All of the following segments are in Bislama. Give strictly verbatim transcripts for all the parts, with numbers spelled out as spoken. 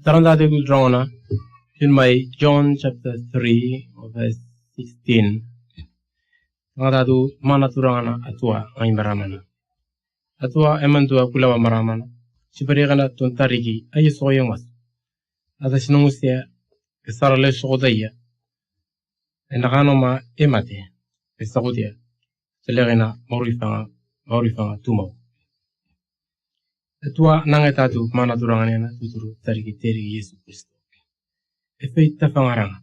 Taranta tu turanga na, tin mai John chapter three, verse sixteen. Taranta tu mana turanga na, Atua ngai maramana. Atua e man tu a kulawa maramana. Sibarikana ton tariki a ia soko ia ngas. Ata sinongusia e sara le soko ta ia. E nakano ma e mate e sakotia. Selekena maurifanga, maurifanga tumau. Atua nangai tatu mana turanga nena tuturu tariki teriki Iesu Kristo. E fei tafangaranga.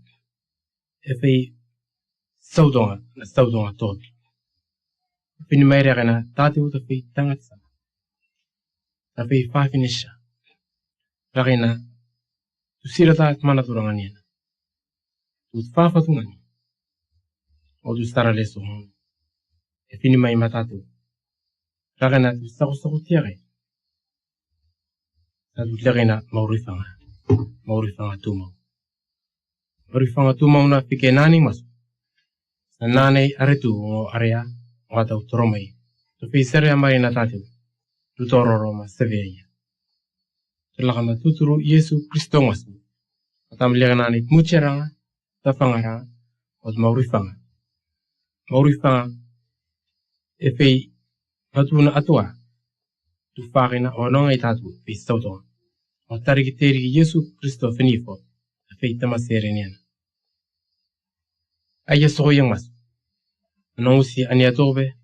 E fei sautonga na sautonga tot. E fini mai rekena tatu ta fei tangatsa. Ta fei fafinisa. Rakena tu sira ta mana turanga nena. Tu fafatungani. O tu sara le soko. E fini mai matatu. Rakena tu sakosako tiake. Tatu lekena maurifanga. Maurifanga tumau. Maurifanga tumau na fike nani masu. Sa nanei are tu ngo are a ngo atau toromai. Tu fei sere a mari na tatu. Tu tororo ma sevea ia. Tulakama tuturu Iesu Kristo ngas. Atam liakanani muceranga, tafangaranga, ot maurifanga. Maurifanga e fei matuna Atua. Tu fakina o nongai tatu fei sautonga. O tariki teriki Iesu Kristo finifo e fei tamasere niana. Aia soko ia ngas. Nongusi ania tobe.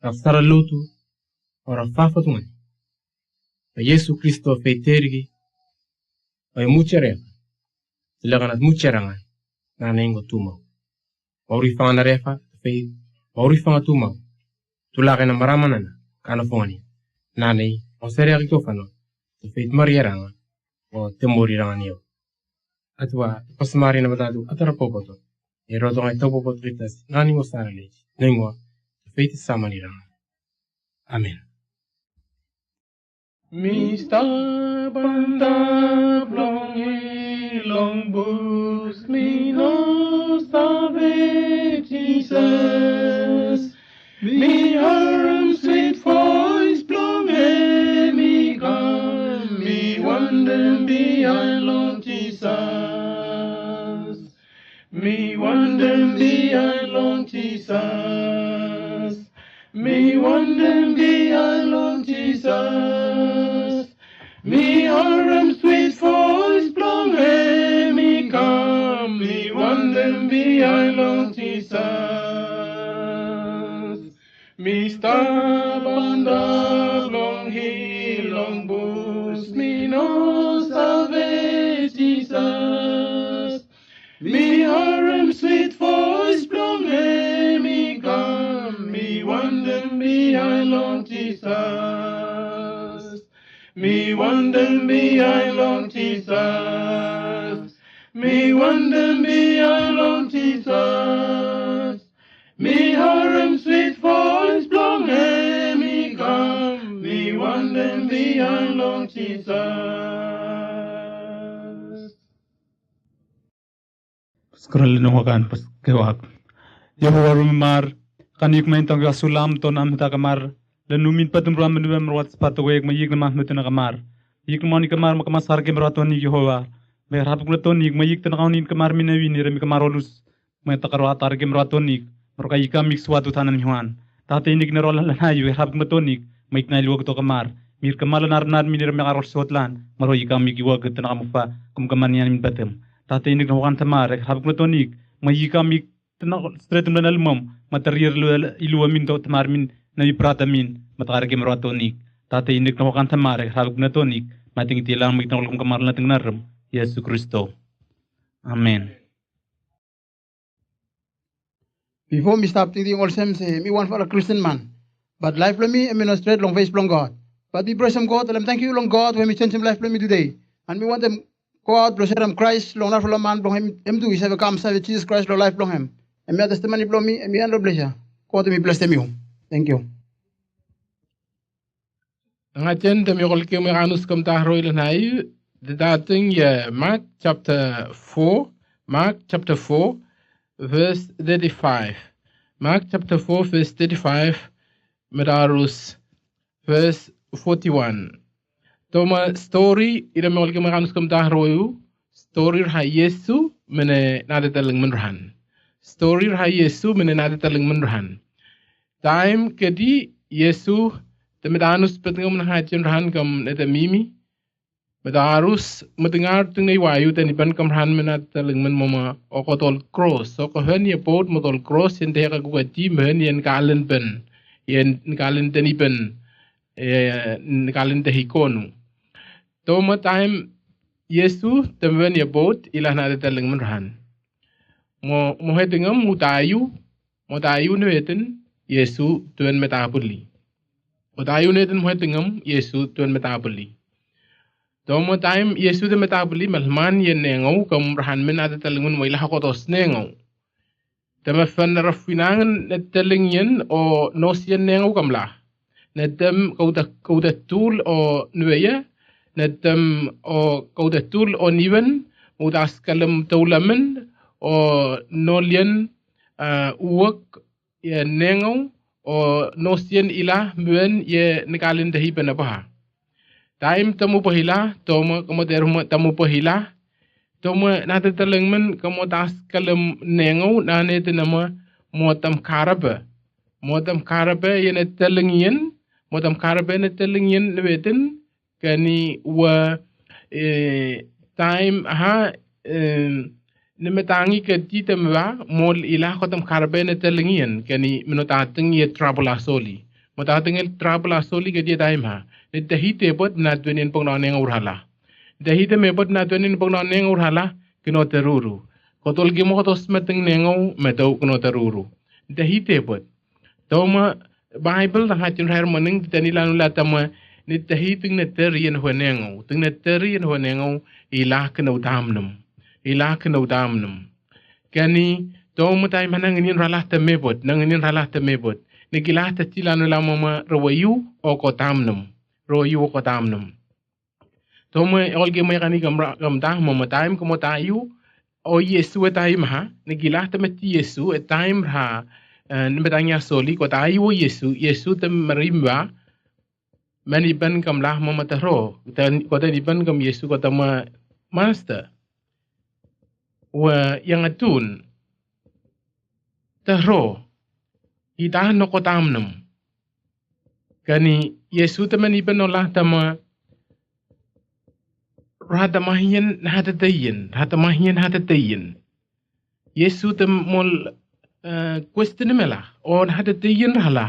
Raf sara lotu. O raf fafatungani. A Iesu Kristo fei teriki. O e mucereka. Tilakana muceranga. Nana ingo tumau. Maurifanga na refa. Fei maurifanga tumau. Tulakena maramanana. Kana fongani. Nanei o sereaki tofano. Fei mariaranga. O temori ranga nio. Atua pasamari na matatu atara popoto. E rotonga e tau popoto itas nani ngo sarale. Nengua. Fei te samani ranga. Amen. Mi stap antap long hil long bus, mi no save Jisas. Mi harim swit voes blong hem i kam, mi wantem bihain long Jisas. Mi wantem bihain long Jisas. Mi wantem bihain long Jisas. Mi harim swit voes blong hem i kam, mi wantem bihain long Jisas. Mi stap antap long hil long bus, mi no save Jisas. Mi harim swit voes blong hem i kam, mi wantem bihain long Jisas. Mi wantem bihain long Jisas. Mi wantem bihain long Jisas. Mi harim swit voes blong hem i kam, mi wantem bihain long Jisas. Skral no wakan pas kewak. Yehova rumimar, kan yik main tong yasulam tonam takamar, le numin patum ruam nuem ruat spatowek ma yik na mahmut na kamar. Yik na moni kamar ma kamar sarke merato ni Yehova. Me rapuk na tonik ma yik tanakaunin kamar minewin ira mi kamar olus. Mai takaro atar ke mero atonik, mero ka ikam ik suatu tanan Yohan. Tate inik nero lan lana yu e hapuk metonik, mai ikna iluak to kamar. Mir kamar lan arnar minir me karol sotlan, mero ikam ik iwak tana kamufa, kum kamar nian min batem. Tate inik na wakan tamar, e hapuk metonik, mai ikam ik tana stretum lan alumam, ma tarir ilua min to tamar min, na mi prata min, ma takare ke mero atonik. Tate inik na wakan tamar, e hapuk metonik, ma ting tilang mai tana kum kamar lan ting narum, Yesu Kristo. Amen. Bifo mi stap tingting olsem se mi wanfala Kristen man. Bat laef blong mi hemi no stret long fes blong God. Bat mi presem God, talem tangkiu long God we hemi jenjem laef blong mi tude. An mi wantem go aot blong serem Kraes long narafala man blong hem, hem tu i save kam save Jisas Kraes long laef blong hem. Hemia testimoni blong mi, hemi han long ples ya. God hemi blesem yu. Tangkiu. Nanga jen te mi ol kiu mi kanus kom ta roi lo nai. Te ta ting ye Mark chapter four, Mark chapter four, verse thirty-five. Mark chapter four, verse thirty-five, me ta rus verse forty-one. Toma stori ira me olgemo i kanus komdaha royu. Stori raha Iesu me ne nata talingman rahan. Stori raha Iesu me ne nata talingman rahan. Taem kedi Iesu te mata anus petngom na hajen rahan kom neta mimi. Mata arus metengar tingne i wayu teniban kom rahan me nata talingman moma okotol kros. Okohen ye boat motol kros yen te heka kukati mehen yen kalen ben. Yen kalen teniban. Yen kalen te hikonu. Toma taem Iesu te mehen ye boat ila nata talingman rahan. Mo, mo hetingom mo tayu. Mo tayu ne weten Iesu tuen me tapuli. Mo tayu ne weten mo hetingom Iesu tuen me tapuli. Toma taem Iesu te me tapuli malman yen nengau kom rahan me nata talingman mo ila hokotos nengau. Te me fen na rafinangen ne taling yen o nos yen nengau kom la. Netem kouta, kouta tul o nueya. Netem o kouta tul o niwen. Mo utas kalem toulamen o nolien uwek ye nengau o nos yen ila muen ye nikalen te hipen abaha. Taem tamo pohila toma kamo te ruma tamo pohila. Toma nata talingman kamo tas kalem nengau nane te nama mo tam karabe. Mo tam karabe ye ne taling yen. Mo tam karabe ne taling yen ne weten kani ua taem aha ne me tangi kedi te me wa mol ila ko tam karabe ne taling yen kani me no tating ye trabol a soli. Mo tating ye trabol a soli kedi e taem ha ne te hite bot na tuen yen bong no nengau rahala. Te hite me bot na tuen yen bong no nengau rahala. Kino te ruru kotol kimo kotos meting nengau me tou kino te ruru. Te hite bot Toma Baebol tang hatin raher moning te tani lanu la tama ni te hiting ne teri en hue nengau ting ne teri en hue nengau. I lak ne utamnum. I lak ne utamnum. Kani toma taim ha nanginin rala te mebot nanginin rala te mebot. Ni kila te ti lanu la mama rewe yu o kotamnum. Rewe yu o kotamnum. Toma olgemo ekani kamra kamta mama taim kamota yu o Iesu e taim ha ni kila te meti Iesu e taim ra. Ni metangia soli kota yu o Iesu Iesu te merimba. Mani ben kamla mama te ro kota ni ben kam Iesu kota ma masta. Ua iangatun te ro ita no kotamnum. Kani Iesu te mani ben o la tama. Raha tama hien hata te ien raha tama hien hata te ien. Iesu te mol kuestin mela o hata te ien raha la.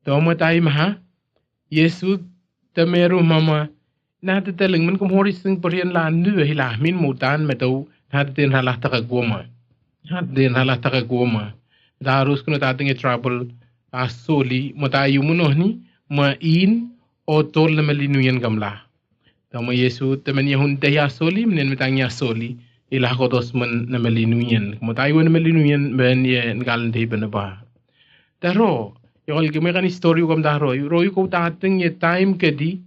Toma taim ha Iesu te meru mama. Nata te lingmen kom hori sing perien la nu e hila min mo tan me tou nata te raha la taka goma. Nata te raha la taka goma. Tarus kuno tating e trabel a soli mo ta yu munohni ma in o tol na meli nuien kamla. Tama Iesu te meni ahun te ia soli menen metangia soli. Ila kotos men na meli nuien mo ta yu na meli nuien men ye ngal te iben ba. Taro yo kal kimo ekani stori u kam taro yu ro yu ko tating ye taim kedi.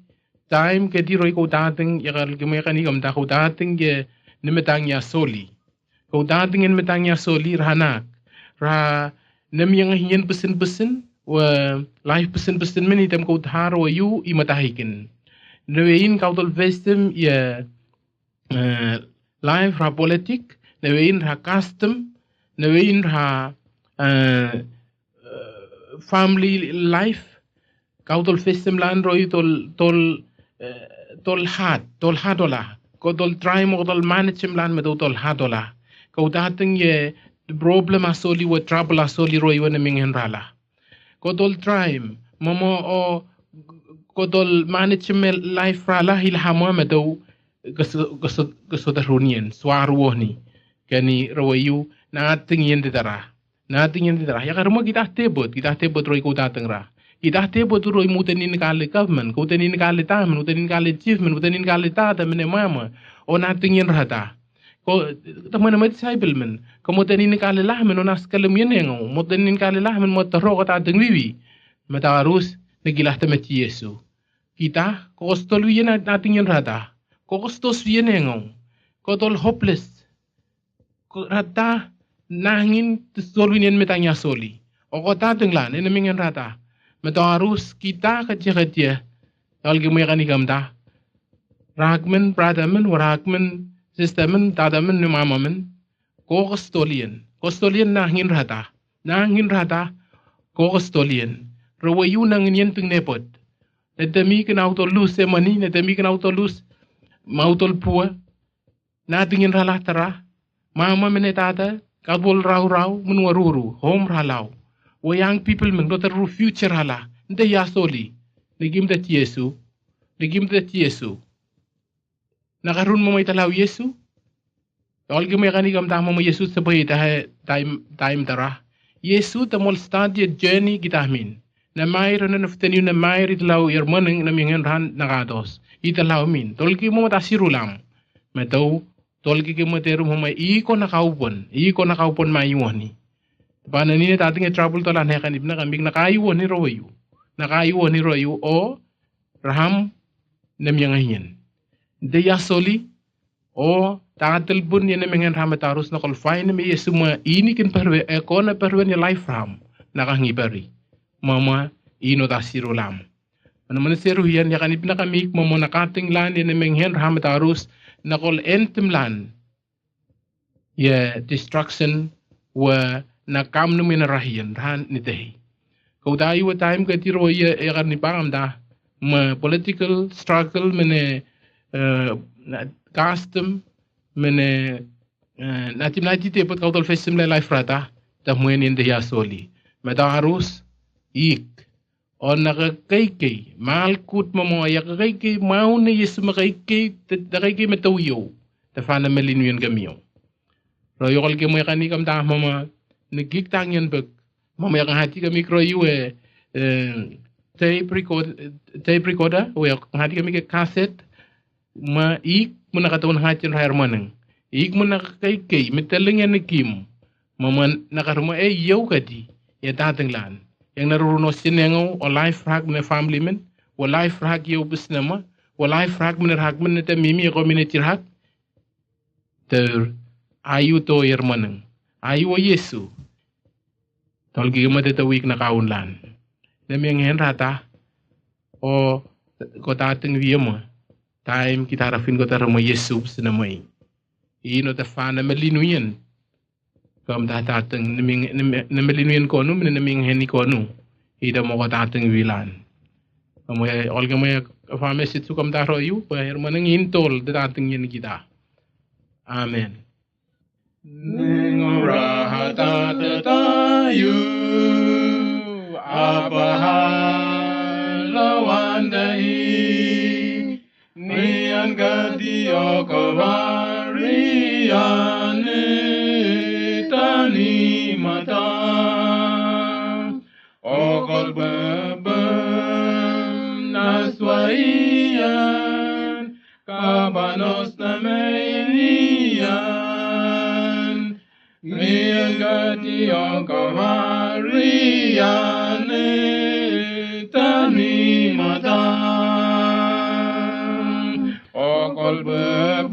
Taim kedi ro yu ko tating ye kal kimo ekani kam ta ko tating ye ni metangia soli. Ko tating en metangia soli raha nak raha nem ianga hien pesen pesen. Ua laif pesen pesen meni tem ko taro yu i matahikin. Newe in kautol vestem ye laif raha politik newe in raha kastem newe in raha famili laif. Kautol festem lan roi tol tol tol hat tol hat ola. Ko tol traim o ko tol manejem lan me tol hat ola. Ko tating ye problem a soli we trabel a soli roi we ne mingen rala. Ko tol traim momo o ko tol manejem me laif rala hila hama me tou. Ko so ko so ko so ta runien suaru ohni keni roi yu. Nating ien te tara. Nating ien te tara ia ka ruma kita tebot kita tebot roi ko tating ra. Kita tebot roi muten in kale gavmen ko ten in kale tamen muten in kale jifmen muten in kale tata mene mama. O nating ien rata ko ta mene meti saibel men ko moten in kale lahmen o nas kale mien engo moten in kale lahmen mo ta roko tating wiwi. Me ta arus ne kila te meti Iesu. Kita ko kostol wien nating ien rata ko kostos wien engo. Ko tol hoples rata nangin te soli nien metangia soli. O ko tating lan ene mingen rata me to arus kita ka jeka dia. Olgemo ia kani kamta. Rahakmen, bratamen, we rahakmen, sistamen, tatamen, we mamamen. Ko kostolian. Kostolian na ngin rahata. Na ngin rahata. Ko kostolian. Rewe yu na ngin ien ting nepot. Nete mi ken autol lus e mani, nete mi ken autol lus. Ma autol pua. Nating en rala tara. Mama mene tata, kabol raurau, mun waruru, hom ralau. We young people men, dota ru future rala. Nde yasoli. Legim dat Yesu. Legim dat Yesu. Nakarun mama ita lau Yesu. Olgemo ia kani kamta mama Yesu sepo ita he taim, taim tara. Yesu ta mol start ia journey kita min. Na mair, na noften yu na mair ita lau ia maneng na mingen ran na katos. Ita lau min. Tolgemo mata siru lam. Metou, tolgege mo teru mo mai iko na kaupon, iko na kaupon mai iwoni. Bana nine tating e trouble tola ne kanip na kamik na kai iwoni ro yu. Na kai iwoni ro yu o raham na mianga hien. De yasoli o tatel bun ia na mengen raham e tarus na kol fain me Yesu ma ini kin perwe e kona perwe ni life raham na kangi peri. Mama ino ta siru lam. Mana mana seru hian ia kanip na kamik mama na kating lan ia na mengen raham e tarus na kol entim lan. Ia destruction we na kam num ia na rahian rahan ni tehi. Kau ta iwe taim ke tiro ia ia kan ni pangam ta me political struggle mene eh, na custom mene eh, natim naiti te pot kau tol fesim lai life rata ta muen in de yasoli. Me ta arus ik. O na ka kaikai, mal kut mamo ia ka kaikai, mau ne Yesu ma kaikai, ta kaikai me tau iau. Ta fana melin wien ka miau. Ro iau kal ke mo ia kani kam ta mama ne gik tang ian bek. Mama ia ka hati ka mikro iu e tape record, tape recorder, o ia ka hati ka mik e kaset, ma ik mo na ka taun hati en raher maneng. Ik mo na ka kaikai, me teleng ia ne kim. Mama na ka ruma e iau kati ia tateng lan. Yang na ruru no sinengau o life rahak mene family men, o life rahak iau bisnama, o life rahak mene rahak mene te mimi e community rahak. Ter ayu to ia maneng. Ayu o Yesu. Tolgige mo te te wik na kaun lan. Ne mi yang hen rata. O ko tateng wia mo. Taim kita rafin ko ta ruma Yesu bisnama i. Ino te fana melin wien. Kam ta tateng, ne ming, ne me, ne melin wien konu, ne ming heni konu. Ida mo ko tateng wilan. Kam we, olge mo e, fa mesit su kam ta ro iu, pa her maneng intol, te tateng ien kita. Amen. Nengora hata te ta iu, apa hala wanda i, Nian kati o kavaria ne tani mata. O kol bebem na suaian, kabanos na meinian. Mian kati o kavaria ne tani mata. O kol bebem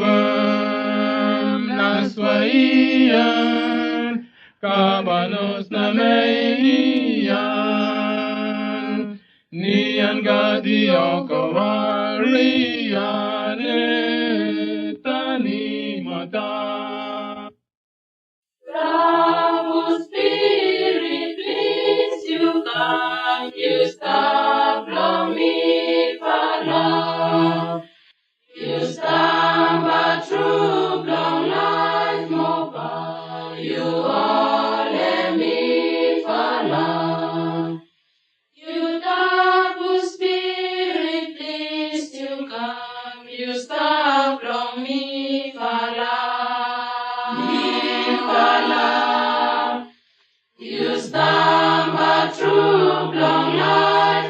na suaian, kabanos na meinian. Nian kati o kavaria ne tani mata. Travel spirit, please you come, you stap long mi fala. You stamba tru blong laef moa, you holem mi fala. You Tabu Spirit, please you come, you stap long mi fala. Mi fala. You stamba tru blong laef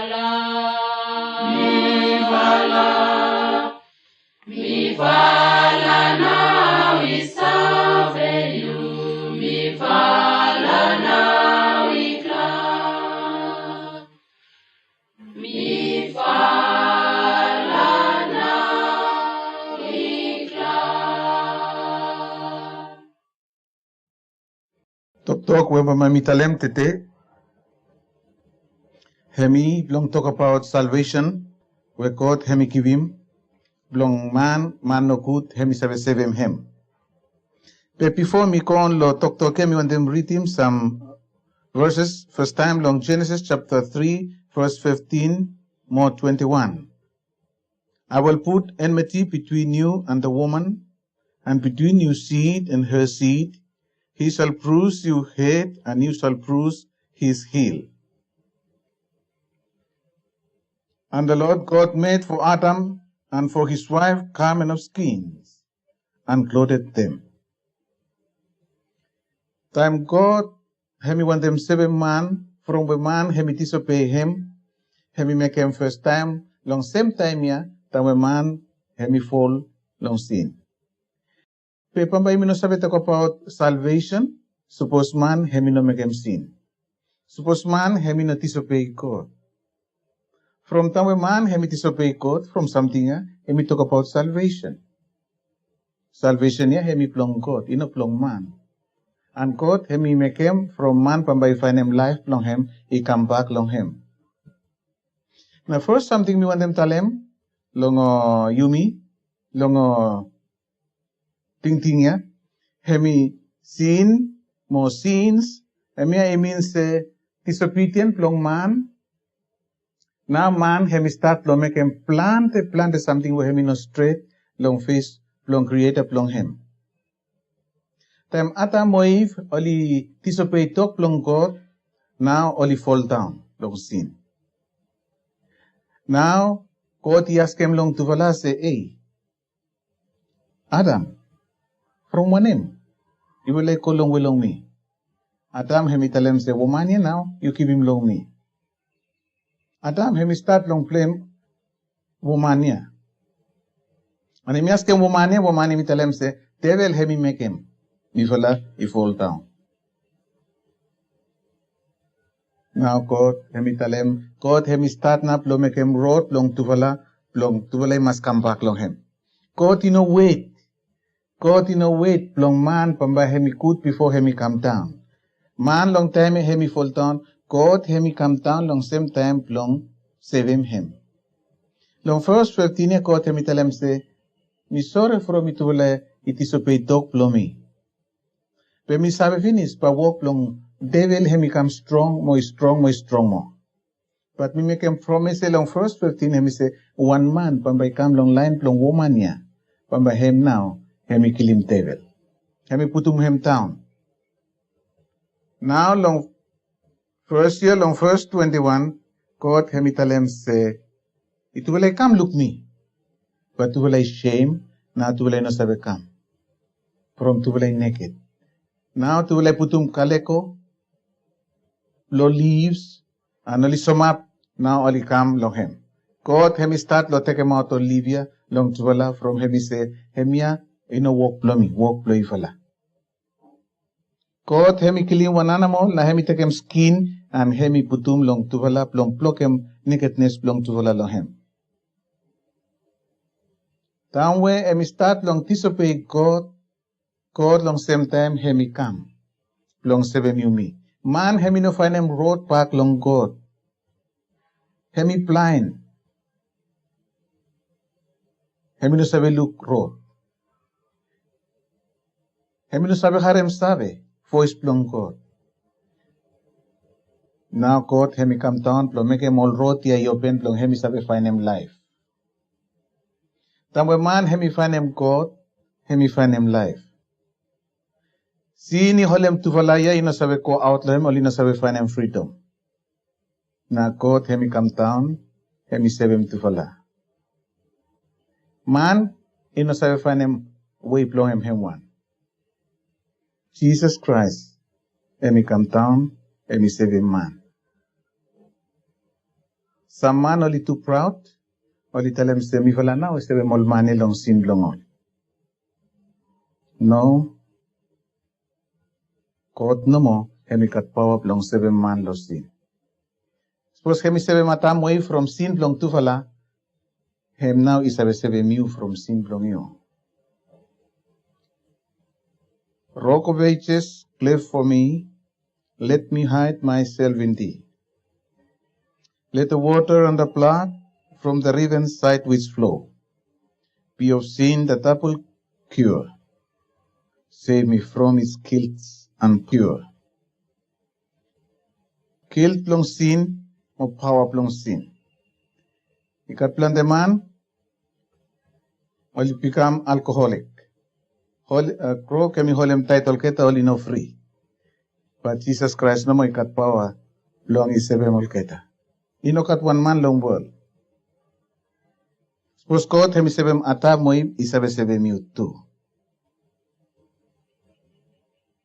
Mi fala, mi fala nao i save yu, mi fala nao i glad. Mi fala nao i glad. Toktok we bambae mi talem tede hemi blong tokbaot salvesen we God hemi givim blong man, man nogud hemi save sevem hem. Be bifo mi go on lo toktok ya, mi wantem ridim sam verses, fastaem long Genesis japta tri, ves fiftin mo twenti wan. I will put enmity between you and the woman, and between your seed and her seed. He shall bruise your head, and you shall bruise his heel. And the Lord God made for Adam and for his wife garment of skins, and clothed them. Taem God hemi wantem sevem man from we man hemi disobei hem, hemi mekem fastaem long semtaem ya, taem we man hemi fol long sin. Be bambae yumi no save tokbaot salvesen sapos man hemi no mekem sin. Sapos man hemi no disobei God. From taem we man hemi disobei God, from samting ya hemi tokbaot salvesen. Salvesen ya hemi blong God, i no blong man. And God hemi mekem from man bambae i faenem laef blong hem i kambak long hem. Na fes samting mi wantem talem long, uh, yumi long, uh, tingting ya, hemi sin mo sins, hemia i min se disobedien blong man. Nao man hemi stat long mekem plante plante samting we hemi no stret long fes blong Krieta blong hem. Taem Adam mo Iv oli disobei tok blong God, nao oli foldaon long sin. Nao God i askem long tufala se, ei, Adam, from wanem yufala i go longwe long mi? Adam hemi talem se, woman ya nao yu givim long mi. Adam hemi stat long blem woman ya. And hemi askem woman ya, woman hemi talem se, devel hemi mekem mifala i foldaon. Nao God hemi talem, God hemi stat nao blong mekem rod blong tufala, blong tufala i mas kambak long hem. God i no wet. God i no wet blong man bambae hemi gud bifo hemi kamdaon. Man long taem ya hemi foldaon, God hemi kamdaon long semtaem blong sevem hem. Long fes fiftin ya God hemi talem se, mi sore from yutufala i disobei tok blong mi. Be mi save finis bae wok blong devel hemi kam strong mo i strong mo i strong moa. Bat mi mekem promes ya long fes fiftin, hemi se wan man bambae i kam long laen blong woman ya, bambae hem nao hemi kilim devel. Hemi putum hem daon. Nao long fes ya, long fes twenti wan, God hemi talem se, yutufala i kam luk mi. Bat tufala i sem, nao tufala i no save kam. From tufala i neked. Nao tufala i putum kaleko lo livs, and oli somap, nao oli kam long hem. God hemi stat lo tekemaot ol liv ya long tufala from hemi se, hemia i no wok blong mi, wok blong yufala. God hemi kilim wan anamol, nao hemi tekem skin, and hemi putum long tufala blong blokem nekednes blong tufala long hem. Taem we hemi stat long disobei God, God long semtaem hemi kam blong sevem yumi. Man hemi no faenem rod bak long God. Hemi blaen. Hemi no save luk rod. Hemi no save harem save voes blong God. Nao God hemi kamdaon blong mekem ol rod ya i open blong hemi save faenem laef. Taem we man hemi faenem God, hemi faenem laef. Sin i holem tufala ya i no save goaot long hem, oli no save faenem fridom. Nao God hemi kamdaon, hemi sevem tufala. Man i no save faenem wei blong hem hemwan. Jisas Kraes hemi kamdaon, hemi sevem man. Sam man oli tu praod, oli talem se mifala nao i sevem ol man ya long sin blong ol. No. God nomo hem i gat paoa blong sevem man long sin. Sapos hem i sevem Adam we from sin blong tufala, hem nao i save sevem yu from sin blong yu. Rock of ages, cleft for me, let me hide myself in thee. Let the water and the blood from the riven side which flow be of sin the double cure. Save me from its guilt and pure. Guilt blong sin mo paoa blong sin. I gat plante man oli bikam alkoholik. Hol, uh, krok hem i holem taet olgeta oli no fri. Bat Jisas Kraes nomo i gat paoa blong i sevem olgeta. I no gat wan man long wol. Sapos God hem i sevem Adam mo Iv i save sevem yu tu.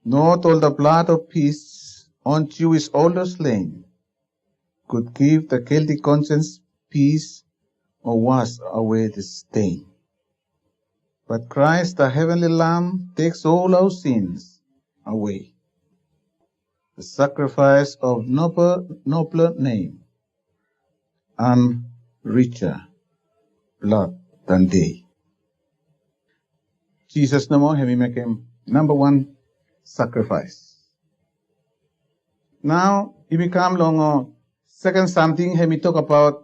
Not all the blood of peace on Jewish altar slain could give the guilty conscience peace or wash away the stain. But Christ, the heavenly Lamb, takes all our sins away. The sacrifice of noble, nobler name and richer blood than they. Jisas nomo hem i mekem namba wan sakrifaes. Nao yumi kam long, uh, seken samting hem i tokbaot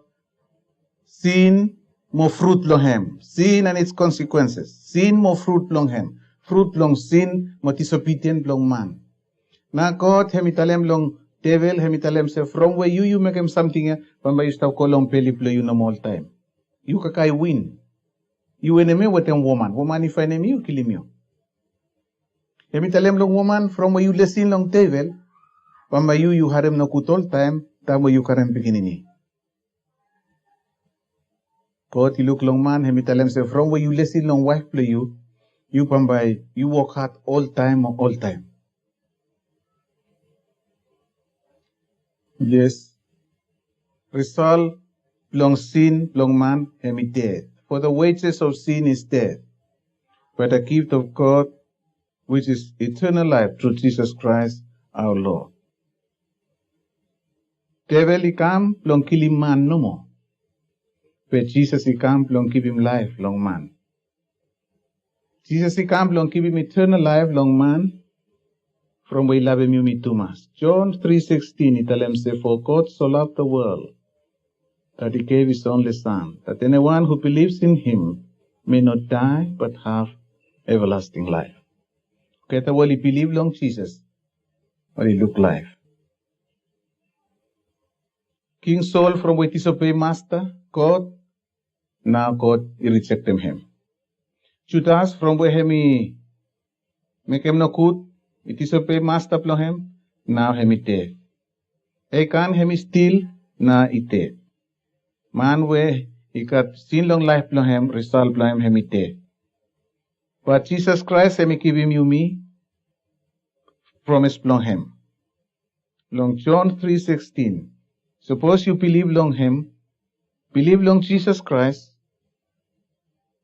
sin mo frut blong hem. Sin and its consequences. Sin mo frut blong hem. Frut blong sin mo disobidien blong man. Nao God hem i talem long devel, hem i talem se from we yu yu mekem samting ya, bambae yu stap go long beli blong yu nomo oltaem. Yu kakae win. Yu enemi wetem woman, woman i faenem yu, kilim yu. Hem i talem long woman from we yu lesin long devel, bambae yu yu harem nogud oltaem taem we yu karem pikinini. God i luk long man, hem i talem se from we yu lesin long waef blong yu, yu bambae yu wok had oltaem mo oltaem. Yes. Risol blong sin blong man hem i ded. For the wages of sin is death, but the gift of God, which is eternal life through Jesus Christ our Lord. Devel i kam blong kilim man nomo, be Jisas i kam blong givim laef long man. Jisas i kam blong givim eternal laef long man from we i lavem yumi tumas. John three sixteen i talem se, for God so loved the world that he gave his only Son, that anyone who believes in him may not die but have everlasting life. Olgeta we oli bilif long Jisas oli luk laef. King Sol from we i disobei Masta God, nao God i rijektem hem. Judas from we hem i mekem nogud, i disobei Masta blong hem, nao hem i ded. Ekan hem i stil, nao i ded. Man we i gat sin long laef blong hem, risol blong hem hem i ded. Bat Jisas Kraes hem i givim yumi promes blong hem long John three sixteen. Sapos yu bilif long hem, bilif long Jisas Kraes,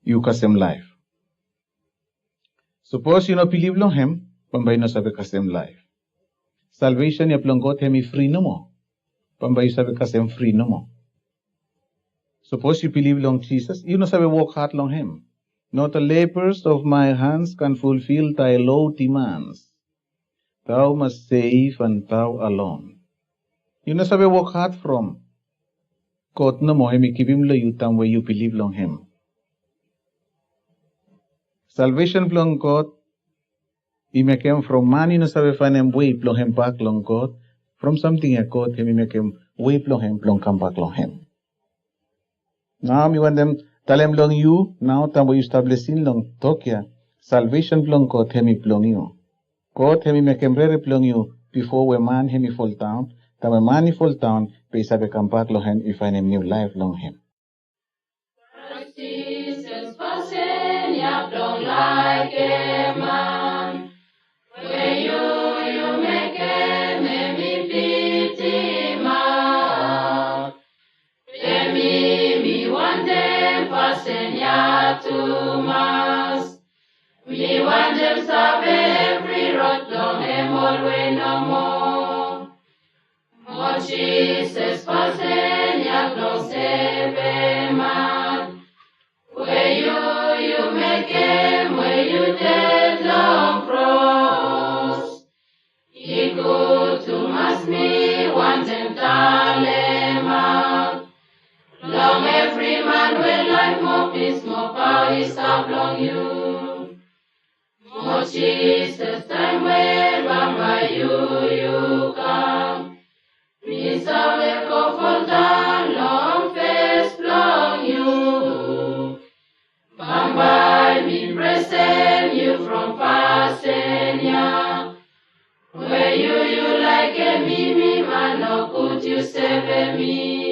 yu kasem laef. Sapos yu no bilif long hem, bambae yu no save kasem laef. Salvesen ya blong God hem i fri nomo. Bambae yu save kasem fri nomo. Sapos yu bilif long Jisas, yu no save wok had long hem. Not the labors of my hands can fulfill thy law demands. Thou must save and thou alone. Yu no save wok had from God nomo hem i givim long yu taem we yu bilif long hem. Salvesen blong God i mekem from man i no save faenem wei blong hem bak long God, from samting ya God hem i mekem wei blong hem blong kambak long hem. Nao mi wantem talem long yu, nao taem we yu stap lesin long tok ya, salvesen blong God hem i blong yu. God hem i mekem rere blong yu bifo we man hem i foldaon, taem we man i foldaon be i save kambak long hem i faenem niu laef long hem. Jisas fasin ya blong laekem man, we yu yu mekem hem i pitimaot. Mi, mi wantem fasin ya tumas. Mi wantem save evri rod blong hem olwe nomo. Mo Jisas fasin ya blong sevem man. We yu, yu mekem, we yu ded long kros. I gud tumas mi wantem talemaot. Long evri man we laef mo pis mo paoa i stap long yu. Mo Jisas, taem we bambae yu, yu kam. Mi save go foldaon long fes blong yu. Bambae mi presem yu from fasin ya. We yu, yu laekem mi, mi man nogud, yu sevem mi.